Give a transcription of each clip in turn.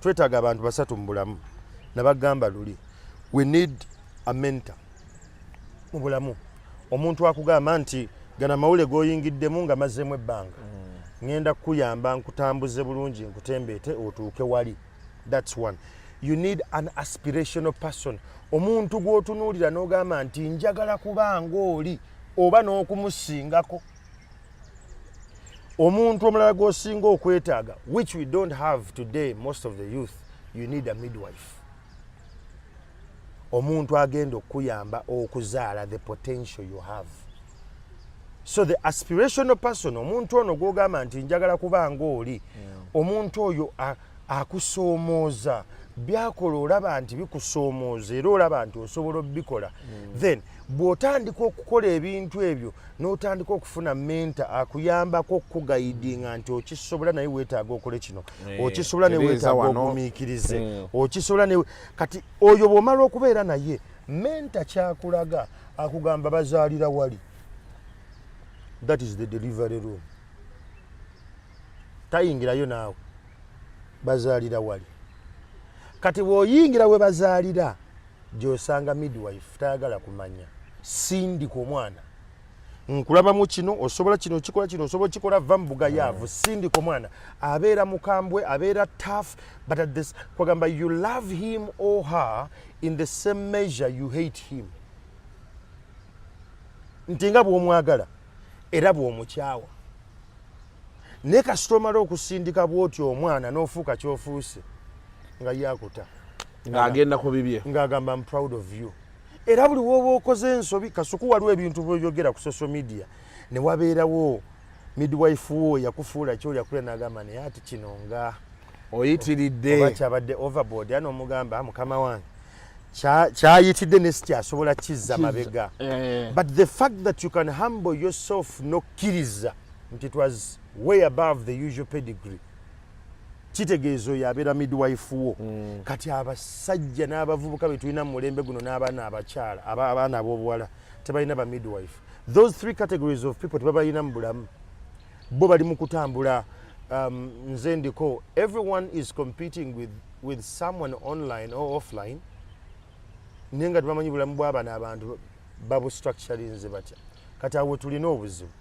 Twetaaga abantu basatu mu bulamu. Nabagamba luli, we need a mentor mu bulamu, omuntu akugamba nti gana mawule g'oyingiddemu nga mazzeemu ebbanga, ŋŋenda kukuyamba nkutambuze bulungi, nkutembeete otuuke wali. That's one. You need an aspirational person, omuntu gw'otunuulira n'ogamba nti njagala kuba ng'oli oba n'okumusingako. Omuntu omulala gw'osinga okwetaaga, which we don't have today, most of the youth, you need a midwife, omuntu agenda okukuyamba okuzaala the potential you have. So the aspirational person, omuntu ono gwogamba nti njagala kuba ngaoli. Omuntu oyo akusoomooza, byakola olaba nti bikusoomooza era olaba nti osobola obikola. Then bw'otandika okukola ebintu ebyo n'otandika okufuna mentor akuyambako okuguidinga nti okisobola, naye weetaaga okole kino, okisobola naye tereeza weetaaga wano. Ogumiikirize, okisobola naye. Kati oyo bw'omala okubeera naye, mentor kyakulaga, akugamba bazaalira wali, that is the delivery room, tayingirayo naawe, bazaalira wali. Kati bw'oyingira we bazaalira, gy'osanga midwife tayagala kumanya, sindika omwana, nkulabamu kino, osobola kino, okikola kino, osobola okikola, va mu bugayaavu, sindika omwana. Abeera mukambwe, abeera tough, but at this kwagamba you love him or her in the same measure you hate him, nti nga bw'omwagala era bw'omukyawa. Naye kasita omala okusindika bw'otyo omwana n'ofuuka kyofuuse, nga yakuta. Ng'agenda ku bibye. Ng'agamba, "I'm proud of you." Era buli woba okoze ensobi, Kasuku, waliwo ebintu byoyogera ku social media ne wabeerawo midwife wo yakufuula kyoli akula n'agamba, naye ati kino nga oyitiridde. Oba kyabadde overboard, era n'omugamba, "Mukama wange, kyayitidde ne sikyasobola kizza mabega." But the fact that you can humble yourself nokkiriza nti it was way above the usual pedigree, kitegeeza oyo abeera midwife wo. Kati abasajja n'abavubuka be tulina mu mulembe guno n'abaana abakyala, abaana ab'obuwala tebalina ba midwife. Those three categories of people tebabalina mu bulamu. Bo bali mu kutambula, nze ndiko, everyone is competing with someone online or offline, naye nga tebamanyi bulamu bw'abano abantu babustructurinze batya. Kati awo tulina obuzibu.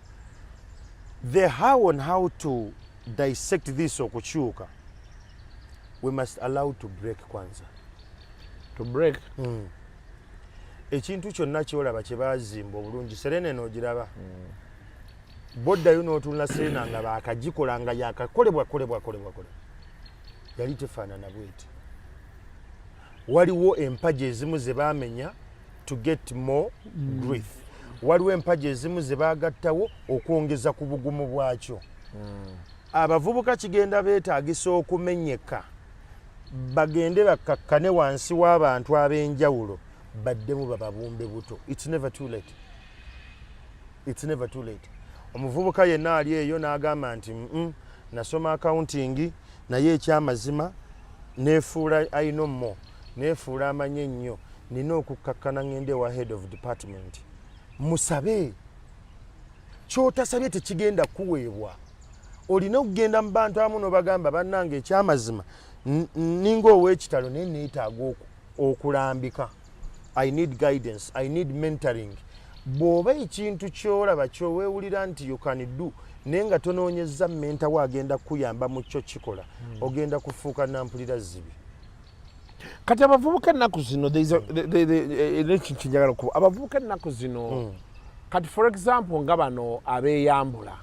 The how on how to dissect this okukyuka, we must allow to break kwanza. To break. Ekintu kyonna kyolaba kye bazimba obulungi, Serena eno ogiraba, boddayo n'otunula Serena nga bakagikola nga yakakolebwa kolebwa kolebwa kolebwa, yali tefaanana bweti. Waliwo empagi ezimu ze bamenya to get more girth, waliwo empagi ezimu ze bagattawo okwongeza ku bugumu bwakyo. Abavubuka kigenda beetaagisa okumenyeka, bagende bakkakkane wansi w'abantu ab'enjawulo, baddemu bababumbe buto. It's never too late, it's never too late. Omuvubuka yenna ali eyo n'agamba nti, nasoma accounting, naye ekyamazima neefuula I know more, neefuula amanyi ennyo, nina okukkakkana ngende ewa head of department." Musabe. Kyotasabye tekigenda kuweebwa. Olina okugenda mu bantu abamu n'obagamba, "Bannange, ekyamazima ninga ow'ekitalo, naye neetaaga okulambika. I need guidance, I need mentoring." Bw'oba ekintu kyolaba kyoweewulira nti you can do, naye nga tonoonyezza mentor we agenda kukuyamba mu kyo kikola, ogenda kufuuka nampulira zibi. Kati abavubuka ennaku zino, there is n'ekintu kyenjagala okuba, abavubuka ennaku zino kati, for example, nga bano abeeyambula,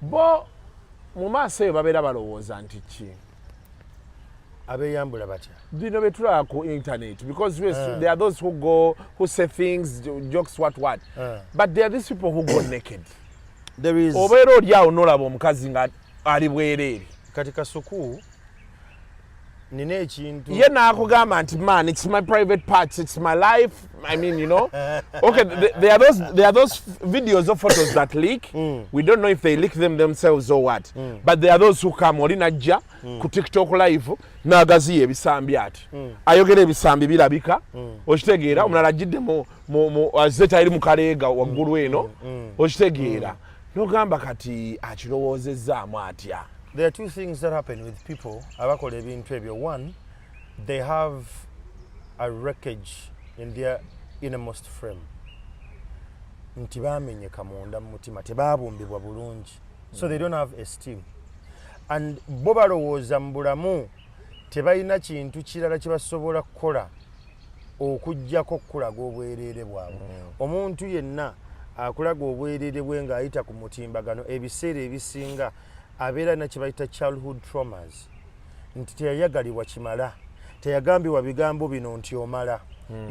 bo mu maaso eyo babeera balowooza nti ki? Abeeyambula batya? Bino byetulaba ku internet, because there are those who go, who say things, jokes, what what, but there are these people who go naked. There is Obeera oli awo nolaba omukazi nga ali bwereere. Kati Kasuku, nina ekintu. Ye naakugamba nti, "Man, it's my private parts, it's my life." I mean, okay, there are those videos or photos that leak. We don't know if they leak them themselves or what, but there are those who come, oli najja ku TikTok live n'agaziya ebisambi, ati ayogera ebisambi birabika, okitegeera? Omulala ajjidde azze tayiri mu kaleega waggulu eno, okitegeera? Nogamba kati akirowoozezaamu atya? There are two things that happen with people abakola ebintu ebyo. One, they have a wreckage in their innermost frame, nti bamenyeka munda mu mutima, tebabumbibwa bulungi, so they don't have esteem, and bo balowooza mu bulamu tebalina kintu kirala kye basobola kukola okuggyako okukulaga obwereere bwabwe. Omuntu yenna akulaga obwereere bwe ng'ayita ku mutimbagano, ebiseera ebisinga abeera na kye bayita childhood traumas, nti teyayagalibwa kimala, teyagambibwa bigambo bino nti omala,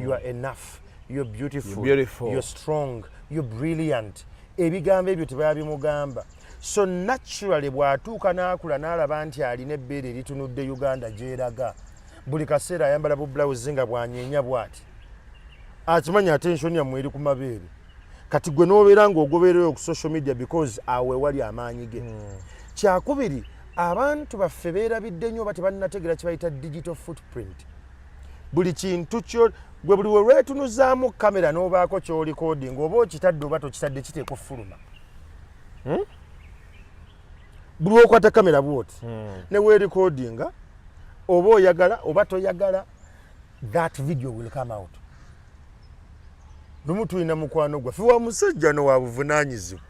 you are enough, you're beautiful, You're beautiful. You're strong, you're brilliant. Ebigambo ebyo tebabimugamba, so naturally bw'atuuka n'akula n'alaba nti alina ebbeere eritunudde Uganda gyeraga, buli kaseera ayambala bubulawuzi nga bwanyeenya bw'ati, akimanyi attention yammwe eri ku mabeere. Kati gwe n'obeera ng'ogobereyo ku social media because awo ewali amaanyi ge. Kyakubiri, abantu baffe beerabidde nnyo oba tebannategeera kye bayita digital footprint. Buli kintu kyo gwe, buli we lwetunuzaamu kamera n'obaako ky'orecordinga, oba okitadde oba tokitadde, kiteeka ofuluma. Buli wokwata kamera bwoti ne werecordinga, oba oyagala oba toyagala, that video will come out. Lumu tulina mukwano gwaffe wa musajja no wa buvunaanyizibwa,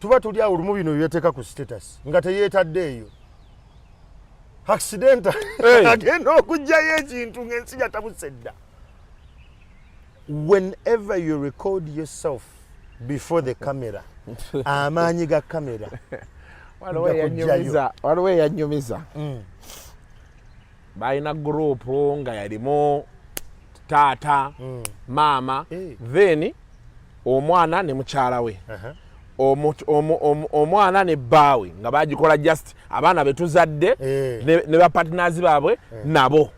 tuba tuli awo lumu, bino byeteeka ku status nga teyeetadde eyo accidental. Hey. Agenda okugjayo ekintu ng'ensi yatabuse dda. Whenever you record yourself before the camera, amaanyi ga kamera Waliwo Nja waliwo eyanyumiza, balina group nga yalimu taata, maama, then omwana ne mukyala we, omwana ne bbaawe, nga bagikola just abaana betuzadde ne bapartners baabwe nabo.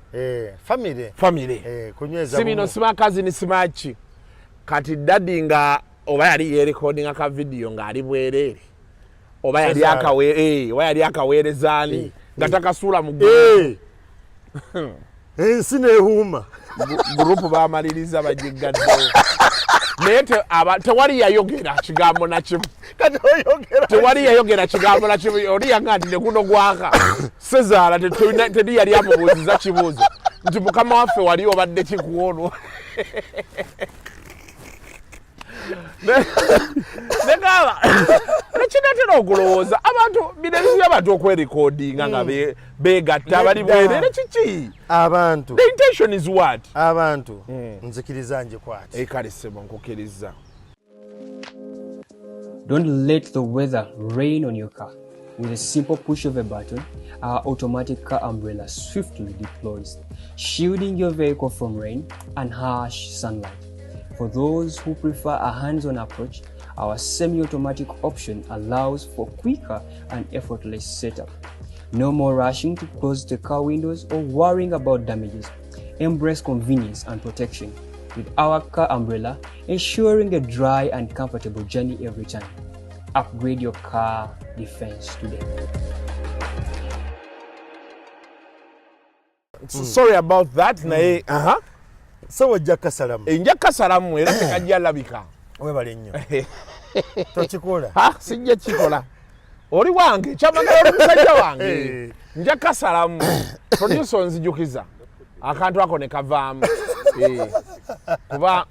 Family. Family. Kunyweza si bino bumu. Sima cousin, simaki. Kati daddy nga oba yali yerecordinga ka video ng'ali bwereere, oba yali Sezaala. Oba yali akaweerezaani nga takasuula mu Ensi nehuuma. Group bamaliriza bagiggaddewo, naye tewali yayogera kigambo na kimu. Kati oyogera. Tewali yayogera kigambo na kimu. Oli yanga nti neguno gwaka sezaala, teri yali amubuuziza kibuuzo nti mukama waffe wali obadde kikuolwo. Negamba nekinatera okulowooza, abantu bino ebizibu, abantu okwerecordinga nga begatta bali Nedda. bwerere, kiki? Abantu The intention is what? Abantu, nzikiriza njikwate. Ekale ssebo, nkukkiriza. Don't let the weather rain on your car. With a simple push of a button, our automatic car umbrella swiftly deploys, shielding your vehicle from rain and harsh sunlight. For those who prefer a hands on approach, our semi automatic option allows for quicker and effortless setup. No more rushing to close the car windows or worrying about damages. Embrace convenience and protection with our car umbrella, ensuring a dry and comfortable journey every time. Upgrade your car defense today. Sorry about that, naye aha. So ojja kasalamu. Nja kasalamu era tekajja labika. Webale nnyo, tokikola. Ha, sijja kikola, oli wange kyamagala, oli musajja wange. Nja kasalamu, producer onzijukiza akantu ako ne kavaamu. Kuba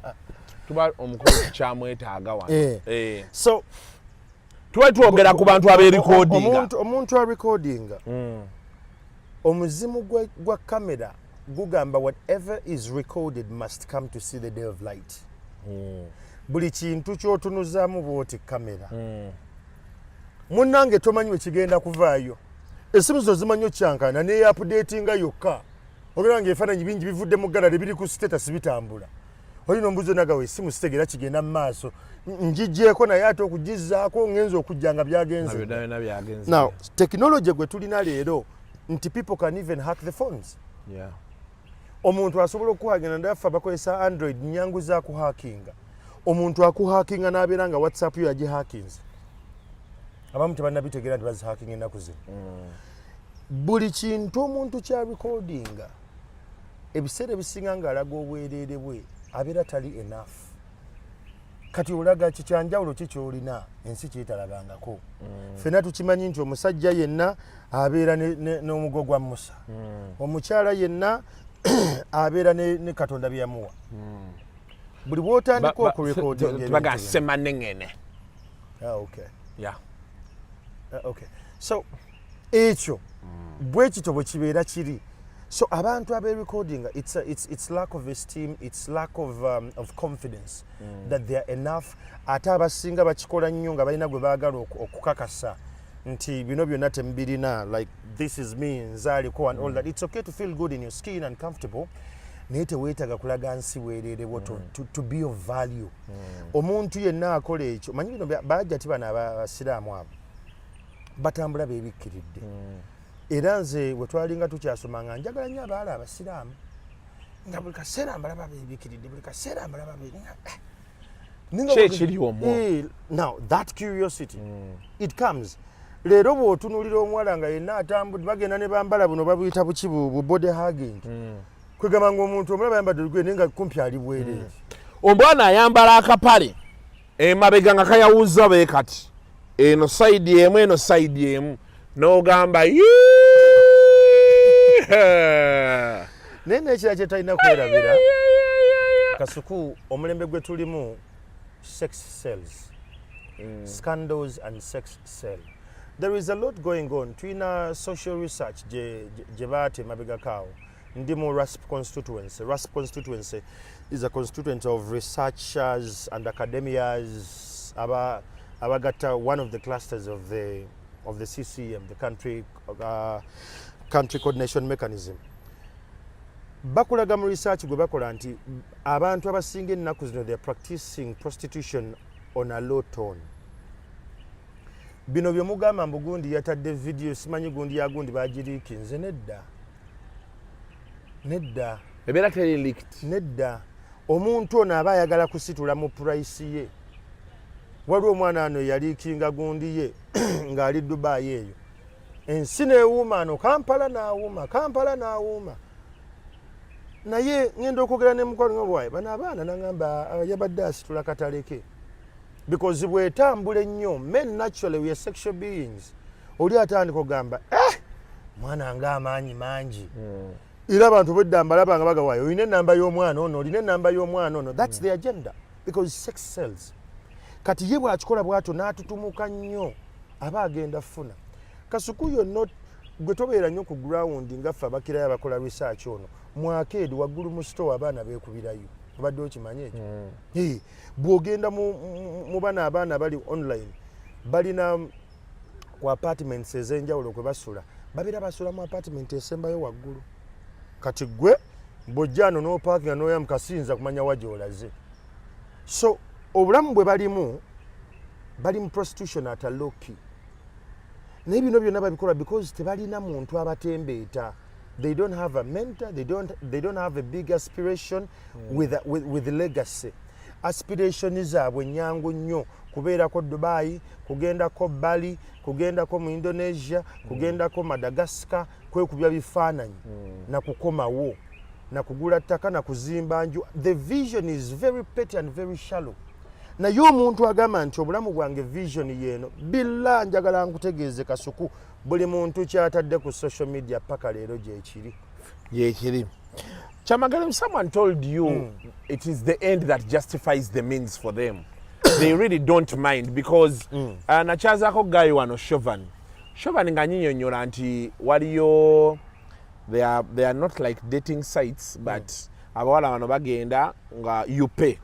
tuba omukulu tukyamwetaaga wano. So tuba twogera ku bantu aberecordinga. Omuntu arecordinga, omuzimu gwa kamera gugamba whatever is recorded must come to see the day of light. Buli kintu kyotunuzaamu bwoti kamera, munnange, tomanyi we kigenda kuvaayo. Esimu zo zimanyi okyankana neyaupdatinga yokka, obeera nga ebifaananyi bingi bivudde mu gallery, biri ku status bitambula. Olina ombuzi nagawe esimu sitegeera kigenda mu maaso, ngigyeko naye ate okugizaako ngenza okujja nga byagenze. Byonna byonna byagenze. Now technology gwe tulina leero nti people can even hack the phones. Omuntu asobola okuhackinga, ndaffe abakozesa Android nyangu za kuhackinga. Omuntu akuhackinga n'abeera nga WhatsApp yo yagihackinze. Abamu tebannabitegeera nti bazihackinga ennaku zino. Buli kintu omuntu kyarecordinga, ebiseera ebisinga ng'alaga obwereere bwe, abeera tali enough. Kati olaga ki kyanjawulo ki kyolina ensi kyetalabangako? Ffenna tukimanyi nti omusajja yenna abeera n'omugo gwa Musa, omukyala yenna abeera ne Katonda bye yamuwa. Buli bw'otandika okurekodinga baga ebintu bino. Semanengene. Ah, okay. Yeah. Okay, so ekyo bwe kityo bwe kibeera kiri. So abantu aberecordinga, it's lack of esteem, it's lack of confidence that they are enough. Ate abasinga bakikola nnyo nga balina gwe baagala okukakasa nti bino byonna temubirina, like, this is me, nzaaliko and all that. It's okay to feel good in your skin and comfortable, naye teweetaaga kulaga nsi bwereerebwo to be of value. Omuntu yenna akola ekyo, manyi bino bajja ti bano abasiraamu abo batambula beebikkiridde. Era nze bwe twalinga tukyasoma nga njagala nnyo abaala abasiraamu, nga buli kaseera mbalaba beebikkiridde, buli kaseera mbalaba. Ki ekiri omwo? Eh, now that curiosity, it comes. Leero bw'otunuulira omuwala nga yenna atambudde, bagenda ne bambala buno babuyita buki, bu body hugging, kwegamba nga omuntu omulaba ayambadde olugoye naye nga kumpi ali bwereere. Omwana ayambala akapale emabega nga kayawuza bwe kati, eno side emu, eno side emu, n'ogamba, "Yee!" Naye nekira kye talina kwerabira, Kasuku, omulembe gwe tulimu, sex sells, scandals and sex sell. There is a lot going on. Tulina social research gye baata emabegako. Ndi mu RASP constituency. RASP constituency is a constituency of researchers and academias abagatta one of the clusters of the CCM, the country coordination mechanism. Bakulaga mu research gwe bakola nti abantu abasinga ennaku zino, they are practicing prostitution on a low tone. Bino bye mugamba mbu gundi yatadde video, simanyi gundi ya gundi bagiriikinze, nedda, nedda. Ebeera teri leaked. Nedda, omuntu ono aba ayagala kusitula mu price ye. Waliwo omwana ano eyaliikinga gundi ye ng'ali Dubayi eyo, ensi neewuuma, ano Kampala n'awuuma, Kampala n'awuuma. Naye ngenda okwogera ne mukwano nga bwaye bano abaana, nagamba, "Ah, yabadde asitula katale ke," because bwetambula ennyo, men, naturally we are sexual beings, oli atandika okugamba, "Eh, mwana nga amaanyi mangi." Era abantu bwedda mbalaba nga bagawayo, "Olina enamba y'omwana ono? Olina enamba y'omwana ono?" That's the agenda, because sex sells. Kati ye bw'akikola bw'atyo n'atutumuka nnyo, aba agenda funa. Kasuku, yonno gwe tobeera nnyo ku ground nga ffe abakirayo abakola research. Ono mu arcade waggulu mu store abaana beekubirayo, obadde okimanyi ekyo? Eh, bw'ogenda mu bano abaana bali online, balina ku apartments ez'enjawulo kwe basula, babeera basula mu apartment esembayo waggulu. Kati gwe bw'ojja ano n'opaakinga n'oyamuka, siyinza kumanya wa gy'olaze. So obulamu bwe balimu, bali mu prostitution at a low key, naye bino byonna babikola because tebalina muntu abatembeeta. They don't have a mentor, they don't have a big aspiration with legacy. Aspiration zaabwe nyangu nnyo: kubeerako Dubai, kugendako Bali, kugendako mu Indonesia, kugendako Madagascar, kwekubya bifaananyi, nakukomawo, nakugula ttaka, nakuzimba nju. The vision is very petty and very shallow. Naye omuntu agamba nti obulamu bwange vision yeeno, billa njagala nkutegeeze, Kasuku, buli muntu kyatadde ku social media paka leero gyekiri. Yekiri. Chamagalo, if someone told you it is the end that justifies the means for them, they really don't mind because nakyazaako guy wano Shovan. Shovan nga nyinyonnyola nti waliyo they are not like dating sites, but abawala bano bagenda nga you pay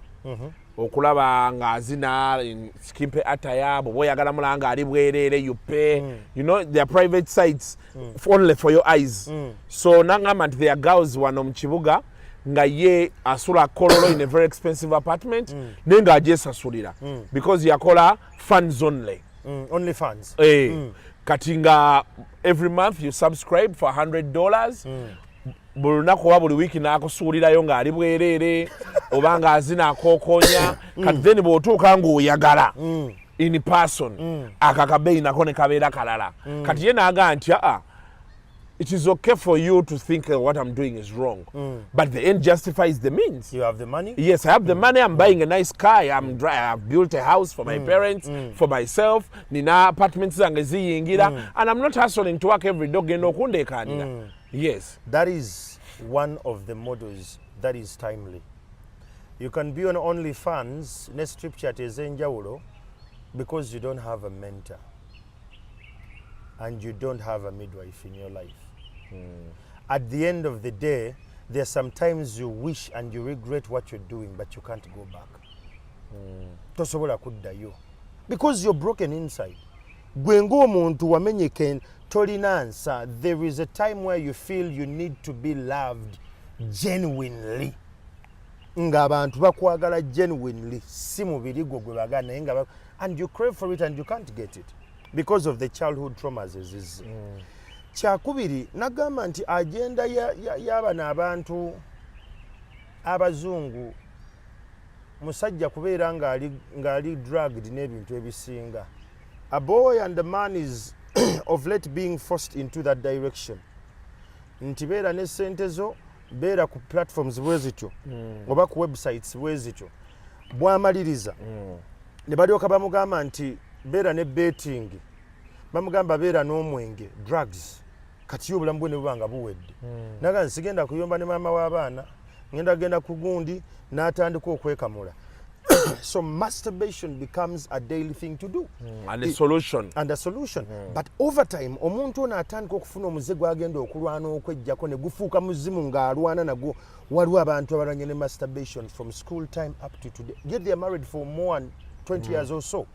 okulaba ng'azina in skimpy attire. Bw'oba oyagala mulaba ng'ali bwereere, you pay. There are private sites only for your eyes. So nangamba nti there are girls wano mu kibuga nga ye asula Kololo in a very expensive apartment, naye ng'agyesasulira because yakola fans only. Only fans. Eh, kati nga every month you subscribe for $100, buli lunaku oba buli wiiki n'akusuulirayo ng'ali bwereere oba ng'azina akookonya. Kati then bw'otuuka ng'oyagala in person, ako akabeeyi nako ne kabeera kalala. Kati ye n'agaa nti aa It is okay for you to think what I'm doing is wrong, but the end justifies the means. You have the money. Yes, I have the money. I'm buying a nice car. I've built a house for my parents, for myself. Nina apartments zange ziyingira, and I'm not hustling to work every day. Genda okundeekaanira. Yes. That is one of the models that is timely. You can be on OnlyFans ne strip chat ez'enjawulo because you don't have a mentor and you don't have a midwife in your life. At the end of the day, there are sometimes you wish and you regret what you're doing, but you can't go back. Tosobola kuddayo because you're broken inside. Gwe ng'omuntu wamenyeka, tolina nsa. There is a time where you feel you need to be loved genuinely, ng'abantu bakwagala genuinely, si mubiri gwo gwe bagala, naye nga and you crave for it and you can't get it because of the childhood traumas ezizze. Kyakubiri, nagamba nti agenda y'abano abantu abazungu, musajja kubeera ng'ali drugged n'ebintu ebisinga. A boy and a man is of late being forced into that direction nti beera ne sente zo, beera ku platforms bwe zityo oba ku websites bwe zityo. Bwamaliriza ne balyoka bamugamba nti beera ne betting, bamugamba beera n'omwenge, drugs. Kati ye obulamu bwe ne buba nga buwedde, naga nti sigenda kuyomba ne maama w'abaana, ngenda genda ku gundi, n'atandika okwekamula. So masturbation becomes a daily thing to do. And a solution. And a solution. But over time omuntu ono atandika okufuna omuze gwagenda okulwana okwejjako ne gufuuka muzimu ng'alwana nagwo. Waliwo abantu abalwanye ne masturbation from school time up to today, yet they are married for more than 20 years or so.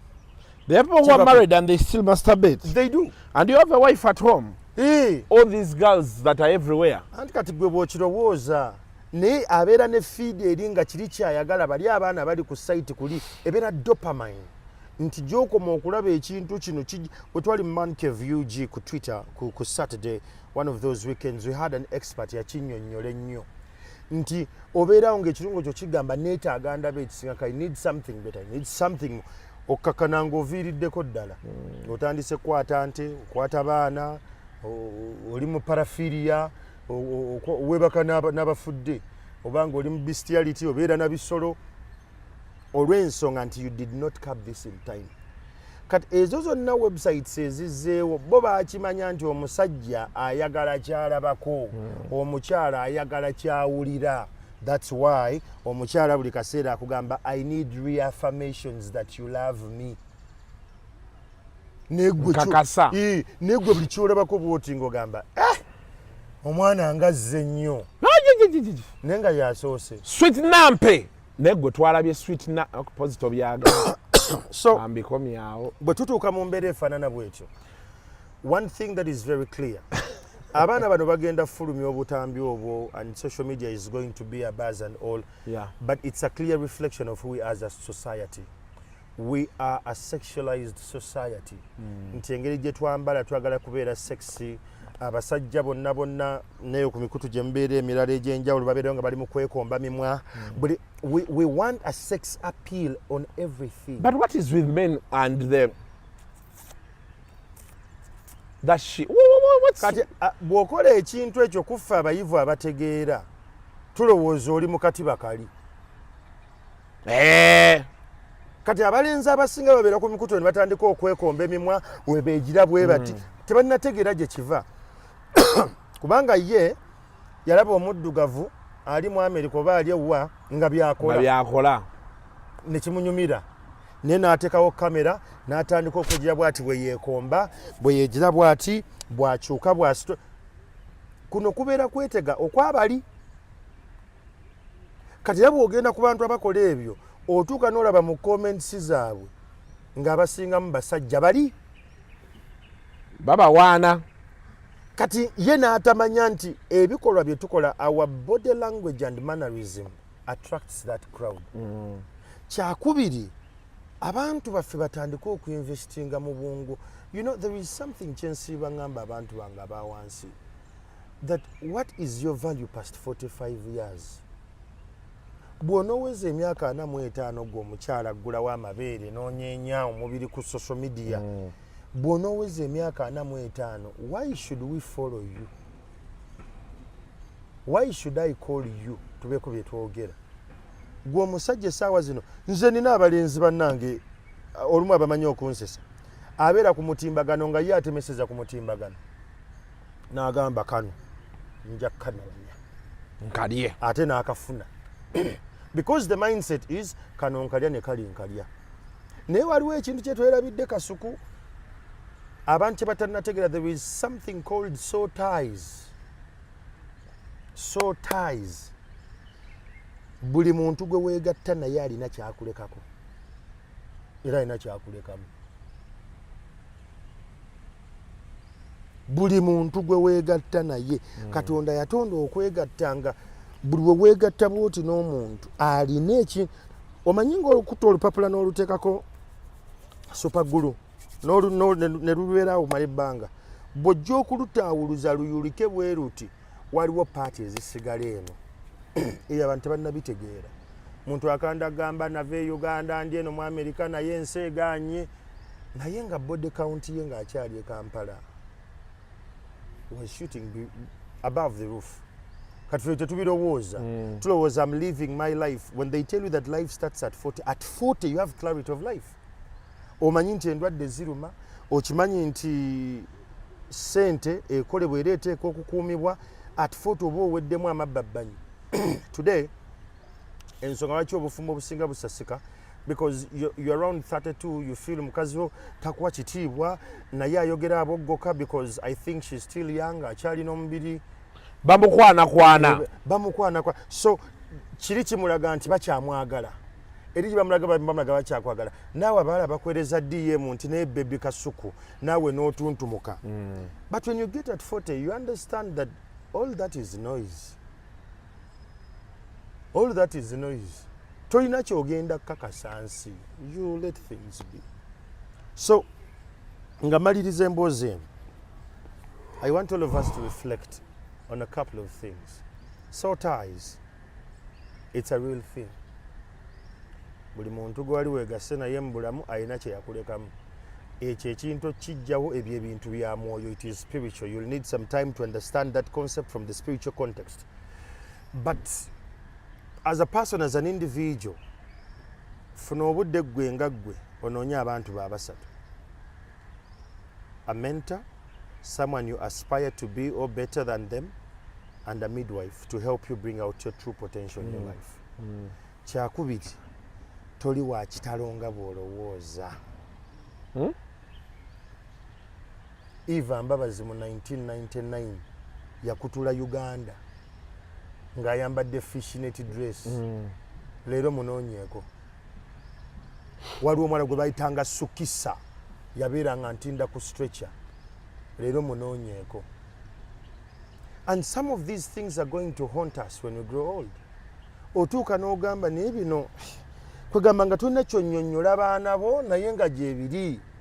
There are people who are married and they still masturbate. They do. And you have a wife at home. Eh. All these girls that are everywhere. Anti kati gwe bw'okirowooza, naye abeera ne feed eri nga kiri kyayagala. Bali abaana bali ku site kuli ebeera dopamine nti gyokoma okulaba ekintu kino. Bwe twali mu Mancave UG ku Twitter ku Saturday, one of those weekends, we had an expert yakinnyonnyola ennyo nti obeerawo ng'ekirungo kyo kigamba neetaaga ndaba ekisinga, I need something better, I need something more. Okkakkana ng'oviiriddeko ddala, otandise kukwata nte, okwata baana, oli mu paraphilia, weebaka n'abafudde, oba nga oli mu bestiality, obeera na bisolo, olw'ensonga nti you did not cap this in time. Kati ezo zonna websites ezizzeewo, bo bakimanya nti omusajja ayagala kyalabako, omukyala ayagala kyawulira. That's why omukyala buli kaseera akugamba, "I need reaffirmations that you love me." Nkakasa. Negwe buli kyolabako bwoti ngaogamba, "Eh, omwana ngazze nnyo," naye nga yasoose. Sweet nampe, naye gwe twalabye sweet na positive byagala. So ambikomyawo. Bwe tutuuka mu mbeera efaanana bwetyo, one thing that is very clear, abaana bano bagenda fulumya obutambi obwo and social media is going to be a buzz and all, but it's a clear reflection of who we are as a society. We are a sexualized society, nti engeri gye twambala twagala kubeera sexy. Abasajja bonna bonna naye ku mikutu gye mubeera emirala egy'enjawulo babeerayo nga bali mu kwekomba mimwa. Buli we want a sex appeal on everything. But what is with men and the that shit? What's Kati bw'okola ekintu ekyo kuffe abayivu abategeera tulowooza oli mu katiba kali. Eh. Kati abalenzi abasinga babeera ku mikutu ne batandika okwekomba emimwa, webeegira bwe bati, tebalinategeera gye kiva, kubanga ye yalaba omuddugavu ali mu Amerika oba ali ewa nga nga byakola byakola nekimunyumira, naye n'ateekawo kamera n'atandika okugira bwati bwe yeekomba, bwe yeegira bwati, bwakyuka, bwasito. Kuno kubeera kwetega okwabali. Kati era bw'ogenda ku bantu abakola ebyo, otuuka n'olaba mu comments zaabwe ng'abasingamu basajja bali babawaana. Kati ye n'atamanya nti ebikolwa bye tukola, our body language and mannerism attracts that crowd. Kyakubiri, abantu baffe batandike okuinvestinga mu bwongo. There is something kyensiiba ngamba abantu bange abawansi, that what is your value past 45 years? Bw'onooweza emyaka 45, gwe omukyala aggulawo amabeere n'onyeenya omubiri ku social media, bw'onooweza emyaka 45, why should we follow you? Why should I call you tubeeko bye twogera? Gwe omusajja, essaawa zino nze nina abalenzi bannange, olumu abamanyi okunsesa, abeera ku mutimbagano nga ye atemeseza ku mutimbagano n'agamba, "Kano nja kukanoonya." Nkalye. Ate n'akafuna, because the mindset is, "Kano nkalya ne kali nkalya." Naye waliwo ekintu kyetwerabidde, Kasuku, abantu kye batannategeera. There is something called soul ties. Soul ties. Buli muntu gwe weegatta naye alina kyakulekako era alina kyakulekamu. Buli muntu gwe weegatta naye, Katonda yatonda okwegatta nga buli we weegatta bwoti n'omuntu alina eki. Omanyi nga okutta olupapula n'oluteekako super glue ne lubeeraawo mala ebbanga, bw'ojja okulutaawuluza luyulike bwe luti, waliwo parts ezisigala eno. Eyo abantu tebannabitegeera. Muntu akanda agamba, "Nava e Uganda, ndi eno mu Amerika, naye ensi eganye," naye nga body count ye ng'akyali e Kampala was shooting above the roof. Kati ffe tetubirowooza. Tulowooza, "I'm living my life." When they tell you that life starts at 40, at 40 you have clarity of life. Omanyi nti endwadde ziruma, okimanyi nti sente ekolebwa era eteeka okukuumibwa. At 40 oba oweddemu amabbabbanyi. Today ensonga lwaki obufumbo obusinga busasika, because you're around 32, you feel mukazi wo takuwa kitiibwa, naye ayogera aboggoka because I think she's still young, akyalina omubiri. Bamukwanakwana. Bamukwanakwana. So kiri kimulaga nti bakyamwagala, eri gye bamulaga bakyakwagala. Naawe abalala bakwereza DM nti, "Naye baby Kasuku," naawe n'otuntumuka. But when you get at 40, you understand that all that is noise, all that is noise. Tolina kyogenda kukakasa nsi. You let things be. So nga maliriza emboozi eno, I want all of us to reflect on a couple of things. Soul ties, it's a real thing. Buli muntu gwali wegasse naye mu bulamu alina kye yakulekamu. Ekyo ekintu kijjawo ebyo ebintu bya mwoyo. It is spiritual. You'll need some time to understand that concept from the spiritual context. But as a person, as an individual, funa obudde ggwe nga ggwe onoonye abantu babasatu: a mentor, someone you aspire to be or better than them, and a midwife to help you bring out your true potential in your life. Kyakubiri, toli wa kitalo nga bw'olowooza. Eva Mbabazi mu 1999 yakutula Uganda ng'ayambadde fishnet dress. Leero munoonyeeko. Waliwo omwana gwe bayitanga Sukisa, yabeeranga ntinda ku stretcher. Leero munoonyeeko. And some of these things are going to haunt us when we grow old. Otuuka n'ogamba, "Naye bino," kwegamba nga tolina kyonnyonnyola baana bo, naye nga gyebiri.